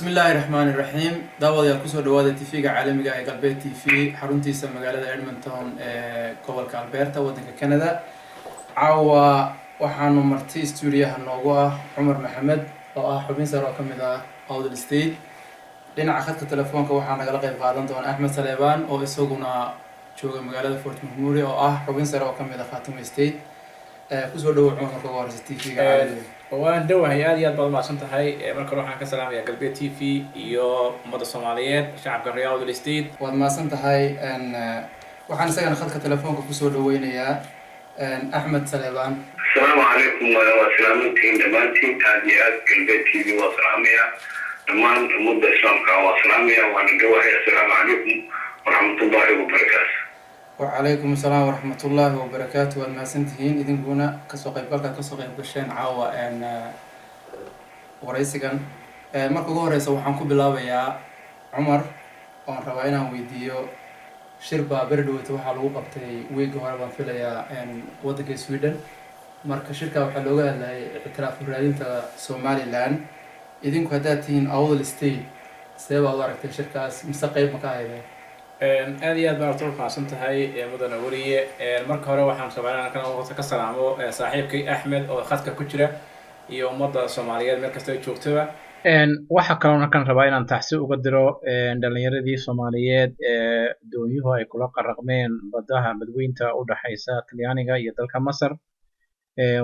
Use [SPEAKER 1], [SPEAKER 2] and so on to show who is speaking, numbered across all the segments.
[SPEAKER 1] Bismillaahi raxmaani raxiim. Daawadayaal, kusoo dhawaada TV-ga caalamiga ee Galbeed TV, xaruntiisa magaalada Edmonton ee gobolka Alberta, waddanka Canada. Caawa waxaanu marti stuudiyaha noogu ah Cumar Maxamed oo ah xubin sare oo ka mid ah Awdal State. Dhinaca khadka telefoonka waxaa nagala qeyb qaadan doona Axmed Saleebaan oo isaguna jooga magaalada Fort McMurray oo ah xubin sare oo ka mid ah Khaatumo State. Kusoo dhawow, Cumar, marka ugu horeysa TV-ga caalamiga.
[SPEAKER 2] Waan dhowahay, aad iyo aad baad umahadsan tahay. Marka hore waxaan ka salaamayaa Galbeed TV iyo ummadda Soomaaliyeed, shacabka reer Awdal State.
[SPEAKER 1] Waad mahadsan tahay. Waxaan isagana khadka telefoonka kusoo dhaweynayaa Axmed Saleebaan.
[SPEAKER 3] Asalaamu calaykum. Waa salaamantihiin dhammaantiin, aad iyo aad. Galbeed TV waa salaamaya, dhammaan ummadda Islaamka waa salaamaya, waana dhowahay. Assalaamu calaykum waraxmatullaahi wabarakaatu.
[SPEAKER 1] Wacalaykum asalaam waraxmatullaahi wabarakaatu. Waad mahadsantihiin idinkuna kasoo qaybgalkaad kasoo qayb gasheen caawa waraysigan. Marka ugu horeysa waxaan ku bilaabayaa Cumar oon rabaa inaan weydiiyo: shir baa beri dhaweyta waxaa lagu qabtay, weegi hore baan filayaa, waddanka Sweden. Marka shirkaa waxaa looga hadlayay ictiraaf raadinta Somaliland. Idinku haddaad tihiin Awdal State, see baad u aragtay shirkaas, mise qeyb ma ka haydeen?
[SPEAKER 2] Aad iyo aad baan horta umahadsan tahay, mudane weriye. Marka hore waxaan rabaa inaan kan horta ka salaamo saaxiibkay Axmed oo khadka ku jira iyo ummadda Soomaaliyeed meel kasta ay joogtaba. Waxaa kaloo markaan rabaa inaan tacsi uga diro dhalinyaradii Soomaaliyeed ee doonyuhu ay kula qaraqmeen badaha badweynta u dhaxaysa Talyaaniga iyo dalka Masar.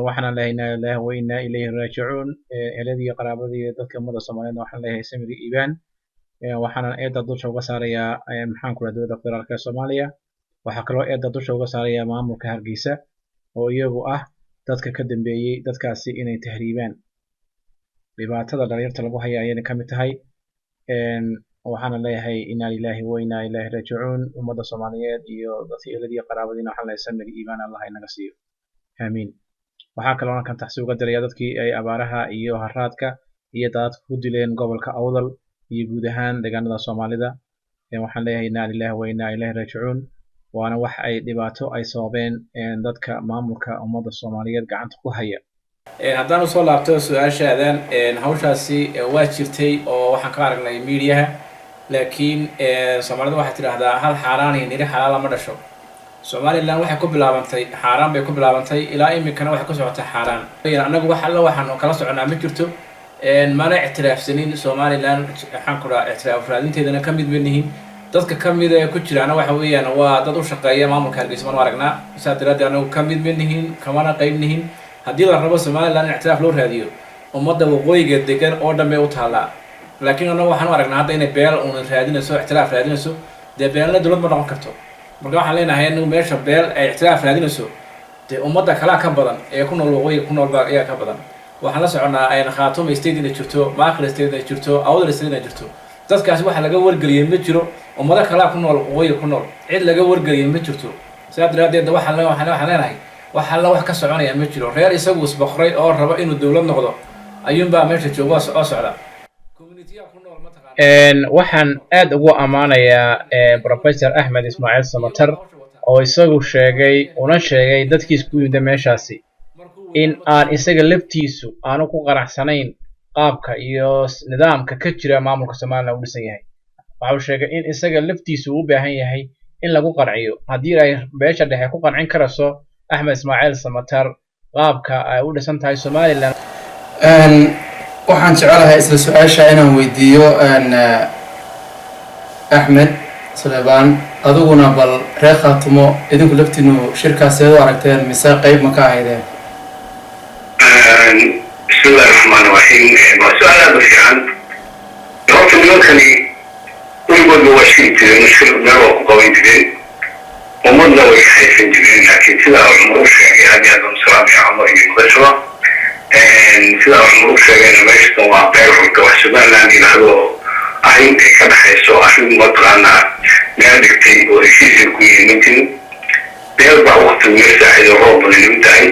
[SPEAKER 2] Waxaana leeyahay inna lillahi wa inna ilayhi raajicuun. Eheladii, qaraabadii iyo dadka ummadda Soomaaliyeedna waxaan leeyahay samir iyo iibaan. Waxaana eedda dusha uga saarayaa, maxaan ku raha, dowladda federaalka ee Soomaaliya. Waxaa kaloo eedda dusha uga saarayaa maamulka Hargeysa oo iyagu ah dadka ka dambeeyey dadkaasi inay tahriibaan. Dhibaatada dhalinyarta lagu haya ayayna ka mid tahay. Waxaana leeyahay inna lillahi wa inna ilayhi raajicuun. Ummadda Soomaaliyeed iyo dadkii eheladii, qaraabadiina waxaan leeyahay samir iyo iimaan Allah inaga siiyo, aamiin. Waxaa kaloo halkan tacsi uga diraya dadkii ay abaaraha iyo haraadka iyo daadadka ku dileen gobolka Awdal iyo guud ahaan deegaanada Soomaalida. Waxaan leeyahay inna lillahi wa inna ilayhi raajicuun. Waana wax ay dhibaato ay sababeen dadka maamulka ummadda Soomaaliyeed gacanta ku haya.
[SPEAKER 4] Haddaan usoo laabto su-aashaadan, hawshaasi waa jirtay oo waxaan ka aragnay miidiyaha, laakiin Soomaalida waxay tidhaahdaa hal xaaraan iyo niri xalaala ma dhasho. Somaliland waxay ku bilaabantay xaaraan bay ku bilaabantay, ilaa iminkana waxay ku socotay xaaraan. Annagu wax alla waxaanu kala soconaa ma jirto, mana ictiraafsanin Somaliland. Waxaan ku dhaha ictiraaf raadinteedana ka mid manihin. Dadka kamid ee ku jiraana waxa weeyaan waa dad u shaqeeya maamulka Hargeysa baan u aragnaa. Saas daraaddeed anagu ka mid manihin, kamana qayb nihin. Haddii la rabo Somaliland in ictiraaf loo raadiyo, ummadda waqooyiga degan oo dhan bay u taallaa. Laakiin annagu waxaan u aragnaa hadda inay beel uuna raadinayso, ictiraaf raadinayso. Dee beelna dowlad ma noqon karto. Marka waxaan leenahay anagu meesha beel ay ictiraaf raadinayso, dee ummadda kalaa ka badan ee ku nool waqooyiga ku nool baa ayaa ka badan. Waxaan la soconaa Khaatumo State inay jirto, Maakhir State inay jirto, Awdal State inay jirto. Dadkaasi waxa laga wargeliyay ma jiro. Ummado kalaa ku nool waqooyiga ku nool, cid laga wargeliyay ma jirto. Sidaa daraaddeed waxaan leenahay wax alla wax ka soconaya ma jiro. Reer isagu isboqray oo raba inuu dowlad noqdo ayuunbaa meesha jooga oo socda.
[SPEAKER 2] Waxaan aad ugu ammaanayaa Professor Axmed Ismaaciil Samatar oo isagu sheegay una sheegay dadkiis ku yimida meeshaasi in aan isaga laftiisu aanu ku qanacsanayn qaabka iyo nidaamka ka jira maamulka Somaliland u dhisan yahay. Waxa uu sheegay in isaga laftiisu uu u baahan yahay in lagu qanciyo. Haddii ay beesha dhexe ku qancin karayso Axmed Ismaaciil Samatar qaabka ay u dhisan tahay Somaliland.
[SPEAKER 1] Waxaan jecelahay isla su-aasha inaan weydiiyo Axmed Suleymaan. Adiguna bal reer Khaatumo, idinku laftiinu shirkaas seed u aragteen, mise qeyb ma ka ahaydeen?
[SPEAKER 3] Bismillahi raxmaan raxiim. Waa su-aal aada u fiican. Horta nimankani weligoodba waa shiri jireen, shir meel waa ku qaban jireen, ummadna way haysan jireen. Laakiin sidaa Cumar u sheegay, aad iyo aad baan salaamaya Cumar iyo mudashaba, sidaa Cumar u sheegayna meeshatan waa beel. Horta wax Somaliland yidhaahdo arrin ay ka dhexayso, arrin mataqaanaa meel dhigtay oo heshiisay ku yihiin ma jirin. Beel baa waqti meel saaxiido roob badan u tahay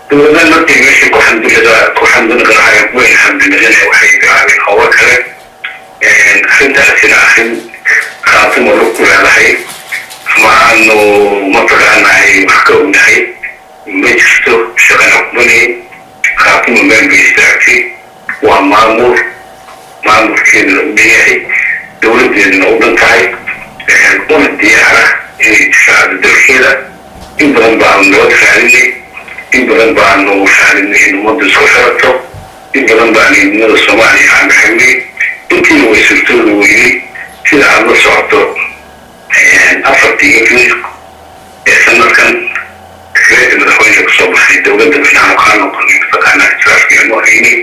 [SPEAKER 3] dowladna markay meesha ku xamdulada ku xamdulqaraayeen weyn xamduladana waxay bilaabeen howlo kale. Arrintaasina arrin Khaatimo lug ku leedahay ama aanu mataqaanahay wax ka ognahay ma jirto, shaqana kumani. Khaatimo meel bay istaagtay, waa maamul. Maamulkeeduna u dhan yahay, dowladeeduna u dhan tahay, una diyaara inay difaacdo dalkeeda. In badan baanu nabad raadinay, in badan baanu raadinay in ummaddu isku xirato, in badan baan midnimada Soomaaliya aan ragnay. Intiina way suurtooda weynay. Sida aada la socoto, 4-tii April ee sanadkan dekreeta madaxweyne kusoo baxay dowladda waxaanu kaa noqonay mataqaanaa ictiraafkii aanu haynay.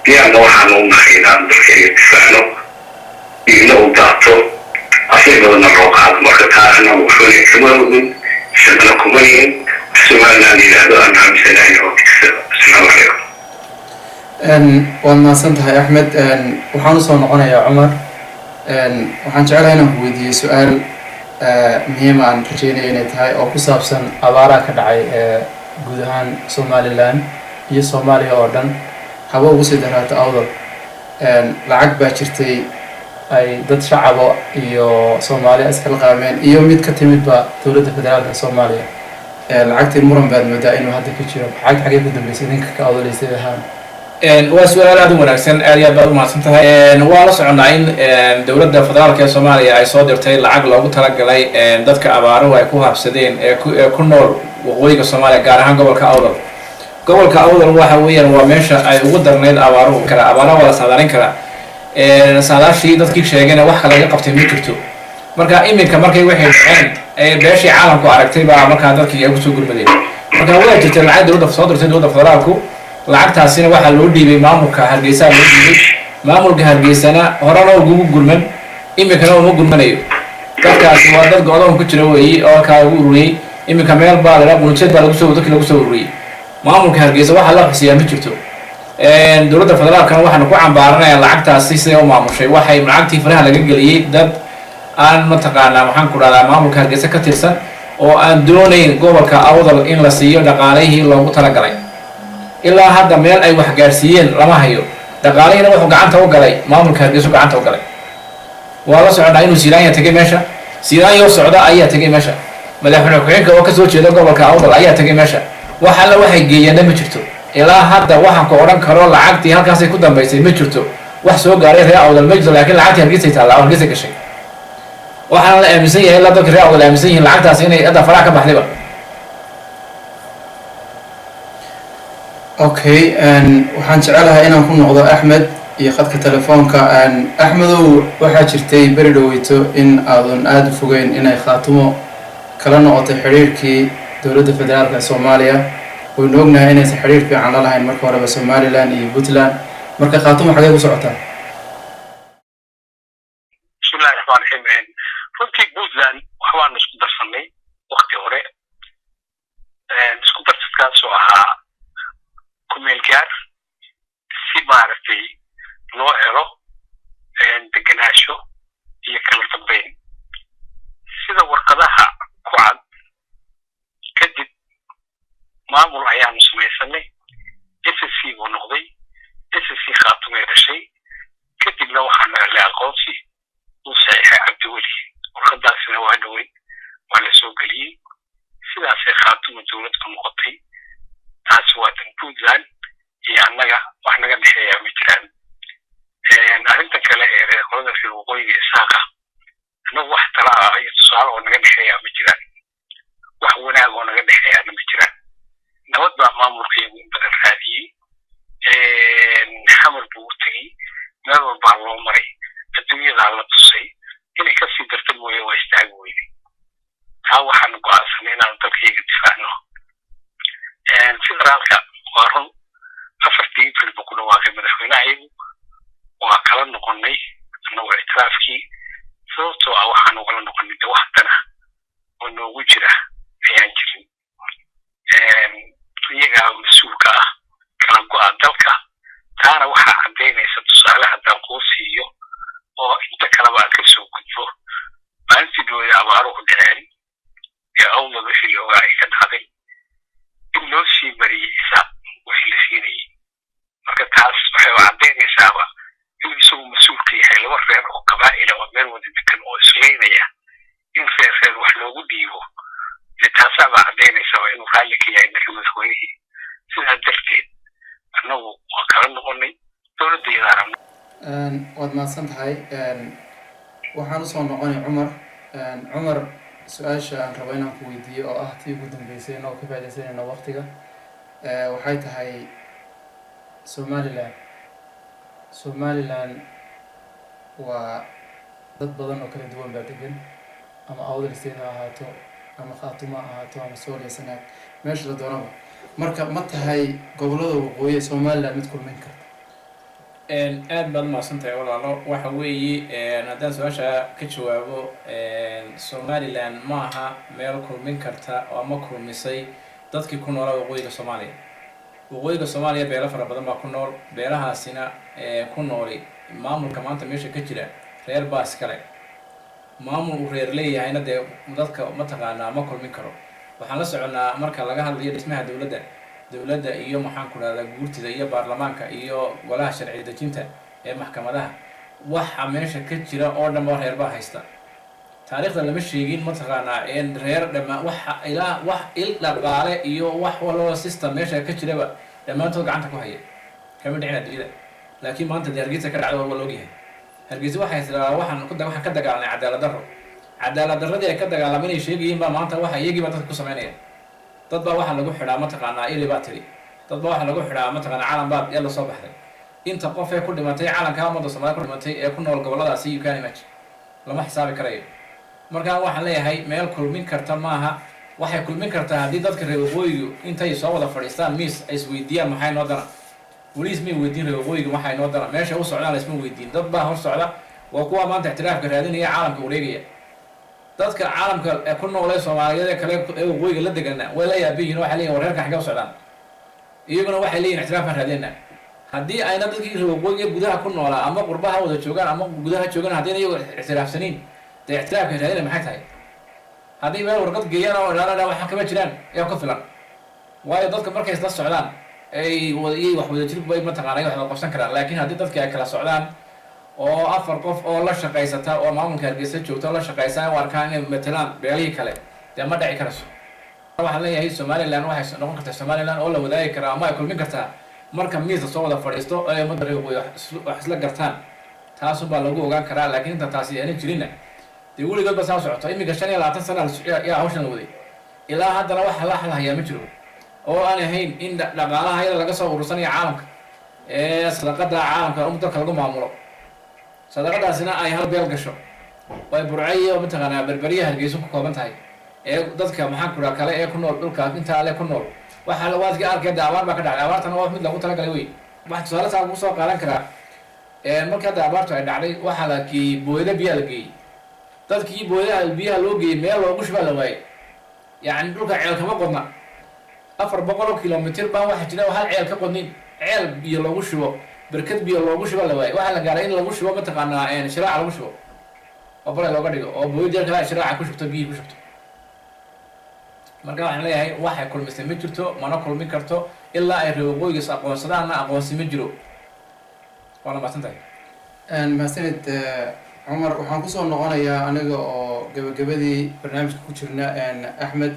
[SPEAKER 3] Diyaarna waxaanu u nahay inaanu dalkeega difaacno, dhiigna u daato, afay badanna loo qaado. Marka taa anagu waxbana kama ogin, shaqana kuma yihin. Somaliland yidhaahdo aan aaminsanahay oo Asalaamu calaykum.
[SPEAKER 1] Waad mahadsan tahay, Axmed. Waxaan usoo noqonayaa Cumar. Waxaan jeclahay inaan ku weydiiyey su-aal muhiim aan rajeynaya inay tahay oo ku saabsan abaaraha ka dhacay guud ahaan Somaliland iyo Soomaaliya oo dhan, haba ugu sii daraato Awdal. Lacag baa jirtay ay dad shacabo iyo Soomaaliya iskala qaameen iyo mid ka timidba dowladda federaalka Soomaaliya. Lacagtii muran baad moodaa inuu hadda ka jiro. Lacag xagee ku dambeysay idinka ka awdalaysay ahaan?
[SPEAKER 2] Waa su-aal aada u wanaagsan, aad iyo aad baad umahadsan tahay. Waa la soconnaa in dowladda federaalka ee Soomaaliya ay soo dirtay lacag loogu talagalay dadka abaaruhu ay ku habsadeen ee ku nool waqooyiga Soomaaliya, gaar ahaan gobolka Awdal. Gobolka Awdal waxa weeyaan waa meesha ay ugu darnayd abaaruhu. Kara abaaraha waa la saadaalin karaa, saadaashii dadkii sheegayna wax kale laga qabtay ma jirto. Marka iminka markay waxay dhaceen ee beeshii caalamku aragtay baa markaa dadkii ay kusoo gurmadeen. Marka waa jirtay lacag dowladda soo dirtay dowladda federaalku. Lacagtaasina waxaa loo dhiibay maamulka Hargeysa loo dhiibay. Maamulka Hargeysana horena ugugu gurman, iminkana uma gurmanayo. Dadkaasi waa dad go-doon ku jira weeyi oo halkaa ugu ururiyey. Iminka meel baa la qunjeed baa lagusoo dadkii lagu soo ururiyey. Maamulka Hargeysa waxaa la xusiyaa ma jirto. Dowladda federaalkana waxaanu ku cambaaranaya lacagtaasi siday u maamushay. Waxay lacagtii faraha laga geliyey dad aan mataqaanaa, maxaan ku dhahdaa, maamulka Hargeysa ka tirsan oo aan doonayn gobolka Awdal in la siiyo dhaqaalihii loogu talagalay. Ilaa hadda meel ay wax gaarsiiyeen lama hayo. Dhaqaalihiina wuxuu gacanta u galay maamulka Hargeysu gacanta u galay. Waa la soconnaa inuu Silaanya tegay meesha. Silaanya oo socda ayaa tegay meesha. Madaxweyne ku-xigeenka oo kasoo jeeda gobolka Awdal ayaa tegay meesha. Wax alla waxay geeyeenna ma jirto ilaa hadda. Waxaan ku odhan karo lacagtii halkaasay ku dambaysay ma jirto. Wax soo gaaray reer Awdal ma jirto, laakiin lacagtii Hargeysay taallaa oo Hargeysay gashay. Waxaana la aaminsan yahay, ilaa dadka reer Awdal aaminsan yihiin, lacagtaasi inay hadda faraha ka baxdayba.
[SPEAKER 1] Okay, waxaan jecelahay inaan ku noqdo Axmed iyo khadka telefoonka. Axmedow, waxaa jirtay beri dhoweyto in aadan aada u fogeyn inay Khaatumo kala noqotay xidhiirkii dowladda federaalka ee Soomaaliya. Waynu ognahay inaysan xidhiir fiican la lahayn marka horeba Somaliland iyo Puntland. Marka Khaatumo xagee ku socotaa?
[SPEAKER 3] Bismillahi raxmaan raxiim. Runtii Puntland waxbaanu isku darsanay wakti hore, isku darsadkaasoo ahaa kumeel gaar si maaragtay loo helo degenaansho iyo kala dambeyn sida warqadaha ku cad. Kadib maamul ayaanu samaysanay, SSC buu noqday, SSC Khaatumay dhashay. Kadibna waxaanu helay aqoonsi uu saxiixay Cabdiweli. Warqadaasina waa dhoweyn waa la soo geliyey. Sidaasay Khaatuma dowlad ku noqotay. Taasi waa tan Puntland iyo annaga wax naga dhexeeyaa ma jiraan. Arrinta kale ee reer qolada reer waqooyiga ee Saaqa, annagu wax tala ah iyo tusaale oo naga dhexeeyaa ma jiraan, wax wanaag oo naga dhexeeyaana ma jiraan. Nabad baa maamulkaygu in badan raadiyey. Xamar buu u tegey, meel walbaa loo maray, adduunyadaa la tusay. Inay kasii darta mooye waa istaagi weyday. Taa waxaanu go'aansanay inaanu dalkayga difaacno. Federaalka waa run, 4-tii April buu ku dhawaaqay madaxweynahayagu. Waa kala noqonnay annagu ictiraafkii, sababtoo ah waxaanu kala noqonnay de wax dana oo noogu jira ayaan jirin. Iyagaa mas-uulka ah kala go'a dalka. Taana waxaa caddaynaysa tusaale haddaan kuu siiyo oo inta kaleba aan ka soo gudbo: maalintii dhawada abaaruhu dhaceen ee Awdal wixii la ogaa ay ka dhacday, in loo sii mariyey Isaaq wixii la siinayey. Marka taas waxay caddaynaysaaba inuu isagu mas-uulka yahay laba reer oo qabaa'ila oo meel wada degan oo islaynaya in reer reer wax loogu dhiibo. Dee taasaabaa caddaynaysaaba inuu raalli ka yahay marka madaxweynihii. Sidaa darteed annagu waa kala noqonnay dowladda iyadaana.
[SPEAKER 1] Waad mahadsan tahay. Waxaan usoo noqonay Cumar. Cumar, su-aasha aan rabo inaan ku weydiiyo oo ah tii ugu dambeysay inoo ka faaidaysanayno waqtiga, waxay tahay Somaliland waa dad badan oo kala duwan baa degan, ama Awdal State ha ahaato, ama Khaatuma ha ahaato, ama Sool iyo Sanaag, meesha la doonaba. Marka ma tahay gobolada waqooyi ee Somaliland mid kulmin karta?
[SPEAKER 2] Aad baad umahadsan tahay, walaalo. Waxa weeye, haddaan su-aasha ka jawaabo, Somaliland ma aha meel kulmin karta oo ama kulmisay dadkii ku noolaa waqooyiga Soomaaliya. Waqooyiga Soomaaliya beelo fara badan baa ku nool. Beelahaasina ku nooli maamulka maanta meesha ka jira reer baa iskale. Maamul uu reer leeyahayna dee dadka mataqaanaa ma kulmin karo. Waxaan la soconnaa marka laga hadlayo dhismaha dowladda iyo, maxaan ku dhahdaa, guurtida iyo baarlamaanka iyo golaha sharci dejinta ee maxkamadaha, waxa meesha ka jira oo dhan ba reer baa haysta. Taariikhda lama sheegin mataqaanaa in reer dhammaan waxa ilaa wax il dhaqaale iyo wax walba system meesha ka jiraba dhammaantood gacanta ku haya kama dhicin adduunyada. Laakiin maanta dee Hargeysa ka dhacdo waa la ogyahay. Hargeysa waxay tiraa waxaan ka dagaalanay cadaalad darro. Cadaalad darradii ay ka dagaalameen ay sheegayiin baa maanta waxa iyagii baa dadka ku samaynaya. Dad baa waxaa lagu xidhaa mataqaanaa ili baa tiri, dad baa waxaa lagu xidhaa mataqaanaa calan baa ee lasoo baxday. Inta qof ee ku dhimatay calanka ummadda Soomaalida ku dhimatay ee ku nool gobolladaasi, you can imagine, lama xisaabi karayo. Marka waxaan leeyahay meel kulmin karta maaha. Waxay kulmin kartaa haddii dadka reer waqooyigu intay soo wada fadhiistaan miis ay isweydiiyaan: maxay noo dana? Weli ismay weydiin reer waqooyiga maxay noo dana. Meesha u socdaan isma weydiin. Dad baa hor socda, waa kuwa maanta ictiraafka raadinaya, caalamka wareegaya. Dadka caalamka ee ku nool ee Soomaaliyeed ee kale ee waqooyiga la degana way la yaaban yihin. Waxay leeyihin, war reerka xagee u socdaan? Iyaguna waxay leeyihin ictiraafkaan raadinayna. Haddii ayna dadkii reer waqooyiga gudaha ku noolaa ama qurbaha wada joogaan ama gudaha joogaan, haddayna iyagu ictiraafsaniin, dee ictiraafka raadinaya maxay tahay? Haddii meel warqad geeyaan oo idhaadaan waxa kama jiraan, yaa ku filan. Waayo, dadka markay isla socdaan ay iyay wax wadajir bay mataqaana wax wada qabsan karaan. Laakiin haddii dadki ay kala socdaan oo afar qof oo la shaqaysata oo maamulka Hargeysa joogta oo la shaqaysa u arkaan inay matelaan beelihii kale, dee ma dhici karayso. Waxaan leeyahay Somaliland waxay noqon kartaa Somaliland oo la wadaagi karaa ama ay kulmin kartaa marka miiska soo wada fadhiisto oo ay ummadda reer waqooyi wax isla gartaan. Taasunbaa lagu ogaan karaa. Laakiin inta taasi aanan jirinna, dee weligood ba saa socoto. Iminka 25 sana yaa hawshan la waday, ilaa haddana waxa la hadlahayaa ma jiro oo aan ahayn in dhaqaalaha yada laga soo urursanayo caalamka ee sadaqada caalamka um dalka lagu maamulo, sadaqadaasina ay hal beel gasho oo ay Burcayo mataqaanaa Berberiya Hargeysa ku kooban tahay, ee dadka, maxaan ku dhaha, kale ee ku nool dhulka intaa ale ku nool waxaa waadka arkay de abaar baa ka dhacday. Abaartana waa mid loogu talagalay wey. Waxa tusaale saa kugu soo qaadan karaa, markii hadda abaartu ay dhacday waxaa la geeyey booyado biyaa la geeyey. Dadkii booyadaha biyaha loo geeyey meel loogu shubaa la waayey. Yacni dhulka ceel kama qodna. 400 oo kilomitir baan waxa jira hal ceel ka qodnin. Ceel biyo loogu shubo, berkad biyo loogu shuba la waayey. Waxaa la gaaray in lagu shubo mataqaanaa shiraaca lagu shubo oo bare looga dhigo oo booyad kale shiraaca ku shubto, biyihii ku shubto. Marka waxaan leeyahay waxay kulmisay ma jirto, mana kulmin karto. Ilaa ay reer waqooyigaas aqoonsadaanna aqoonsi ma jiro. Waana mahadsan tahay.
[SPEAKER 1] Mahadsanid, Cumar. Waxaan kusoo noqonayaa aniga oo gabagabadii barnaamijka ku jirna Axmed.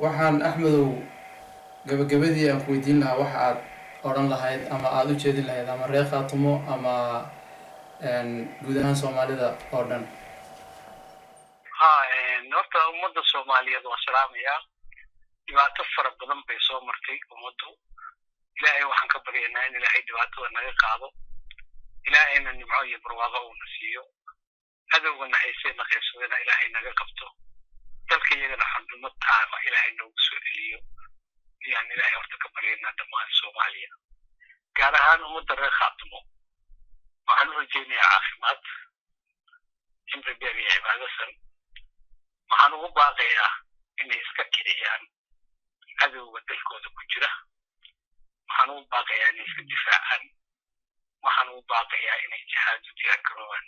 [SPEAKER 1] Waxaan, Axmedow, gabagabadii aan ku weydiin lahaa waxa aad odhan lahayd ama aada u jeedin lahayd ama reer Khaatumo ama guud ahaan Soomaalida oo dhan.
[SPEAKER 3] Ha, horta ummadda Soomaaliyeed waa salaamayaa. Dhibaato fara badan bay soo martay ummaddu. Ilaahay waxaan ka baryaynaa in Ilaahay dhibaatada naga qaado, Ilaahayna nimco iyo barwaaqo uuna siiyo, cadowgana haysayna qaybsadayna Ilaahay naga qabto, dalka iyagana xornimo taama Ilaahay noogu soo celiyo ayaan Ilaahay horta ka baryaynaa. Dhammaan Soomaaliya, gaar ahaan ummadda reer Khaatimo, waxaan u rajaynayaa caafimaad, cimri dheer iyo cibaadasan. Waxaan ugu baaqayaa inay iska kiciyaan cadowga dalkooda ku jira. Waxaan ugu baaqayaa inay iska difaacaan. Waxaan ugu baaqayaa inay jihaad u diyaar garoobaan.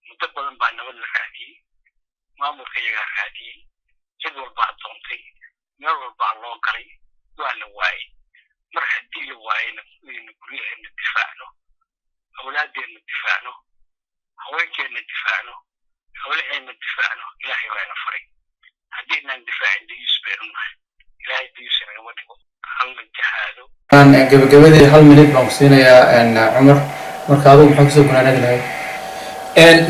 [SPEAKER 3] Muddo badan baa nabad la raadiyey, maamulka iyagaa raadiyey, cid walbaa doontay, meel walbaa loo galay, waa la waayey. Mar haddii la waayeyna, inaynu guryaheenna difaacno, awlaadeenna difaacno, haweenkeenna difaacno, hawlaheenna difaacno, Ilaahay waa ina faray. Haddiinaan difaacin, dayuus baynu nahay. Ilaahay dayuus inagama dhigo. Halla jihaado.
[SPEAKER 1] Gabagabadii hal minute baan ku siinayaa, Cumar. Marka adigu maxaa kusoo gunaanadi lahayd?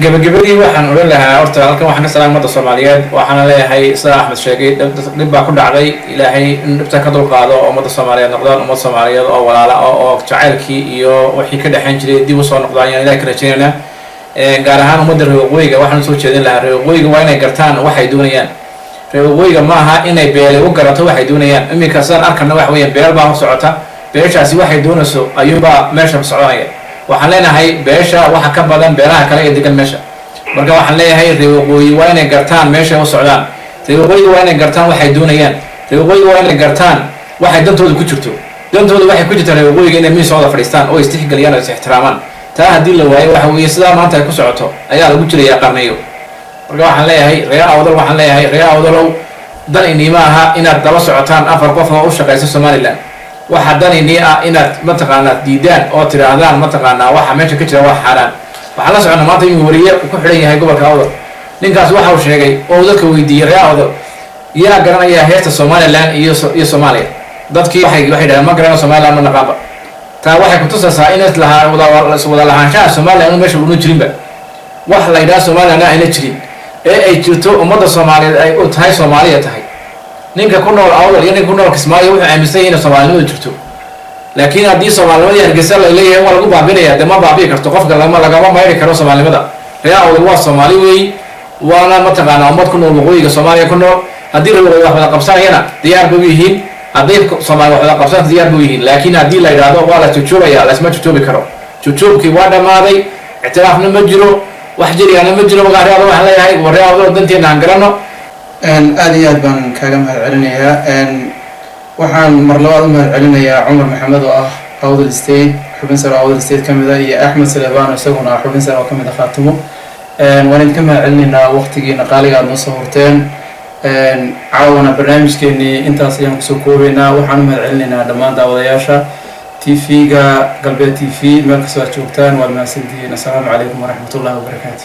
[SPEAKER 2] Gabagabadii waxaan odhan lahaa, horta halkan waxaan ka salaamay ummadda Soomaaliyeed. Waxaana leeyahay, sida Axmed sheegay, dhib baa ku dhacday. Ilaahay in dhibta ka dulqaado oo ummadda Soomaaliyeed noqdaan ummad Soomaaliyeed oo walaala oo jacaylkii iyo wixii ka dhexayn jiray dib usoo noqdaan ayaan Ilahay ka rajaynaynaa. Gaar ahaan ummadda reer waqooyiga waxaan usoo jeedin lahaa, reer waqooyiga waa inay gartaan waxay doonayaan. Reer waqooyiga ma aha inay beele u garato waxay doonayaan. Iminka sidaan arkana waxa weeyaan beel baa hor socota, beeshaasi waxay doonayso ayuunbaa meesha soconaya. Waxaan leenahay beesha waxa ka badan beelaha kale ee degan meesha. Marka waxaan leeyahay, reer waqooyi waa inay gartaan meeshay u socdaan. Reer waqooyiga waa inay gartaan waxay doonayaan. Reer waqooyiga waa inay gartaan waxay dantooda ku jirto. Dantooda waxay ku jirtaa reer waqooyiga inay miis wada fadhiistaan oo istixgeliyaan oo is ixtiraamaan. Taa haddii la waayo, waxa weeye sidaa maanta ay ku socoto ayaa lagu jirayaa qarniyo. Marka waxaan leeyahay reer Awdal, waxaan leeyahay reer Awdalow, dan iniima aha inaad daba socotaan afar qof oo u shaqaysa Somaliland. Waxa dan inii ah inaad mataqaanaa diidaan oo tidhaahdaan mataqaanaa waxa meesha ka jira waa xaaraan. Waxaan la soconnaa maanta inuu wariye ku xidhan yahay gobolka Awdal. Ninkaas waxa uu sheegay oo uu dadka weydiiyey, "Reer Awdal, yaa garanaya heesta Somaliland iyo Soomaaliya?" Dadkii waxay dhaheen, "Ma garano Somaliland, ma naqaanba." Taa waxay kutusaysaa in islahaa wada lahaanshaha Somaliland inu meesha una jirinba, wax la yidhaha Somaliland ayna jirin ee ay jirto ummadda Soomaaliyeed ay u tahay Soomaaliya tahay. Ninka ku nool Awdal iyo ninka ku nool Kismaayo wuxuu aaminsan yahay inay Soomaalinimadu jirto. Laakiin haddii Soomaalinimadii Hargeysa la leeyahay waa lagu baabinaya, dee ma baabi'i karto qofka, lama lagama mayri karo Soomaalinimada. Reer Awdal waa Soomaali weey, waana mataqaanaa ummad ku nool waqooyiga Soomaaliya ku nool. Haddii reer waqooyi wax wada qabsanayana diyaar bay u yihiin, hadday Soomaali wax wada qabsanaysa diyaar bay u yihiin. Laakiin haddii la yidhaahdo waa la jojoobaya, laysma jojoobi karo. Jojoobkii waa dhammaaday, ictiraafna ma jiro, wax jiriyaana ma jiro. Markaa reer Awdal waxaan leeyahay, war reer Awdal, danteena aan garano.
[SPEAKER 1] Aada iyo aad baan kaaga mahad celinayaa. Waxaan mar labaad u mahad celinayaa Cumar Maxamed oo ah Awdal State, xubin sare oo Awdal State ka mid ah, iyo Axmed Saleebaan, isaguna ah xubin sare oo ka mid ah Khaatumo. Waan idinka mahad celinaynaa waqtigiina qaaliga aad noo soo hurteen. Caawana barnaamijkeenii intaas ayaan kusoo koobaynaa. Waxaan u mahad celinaynaa dhammaan daawadayaasha TV-ga Galbeed TV meel kastoo aad joogtaan. Waad mahadsantihiin. Assalaamu calaykum waraxmatullahi wabarakaatu.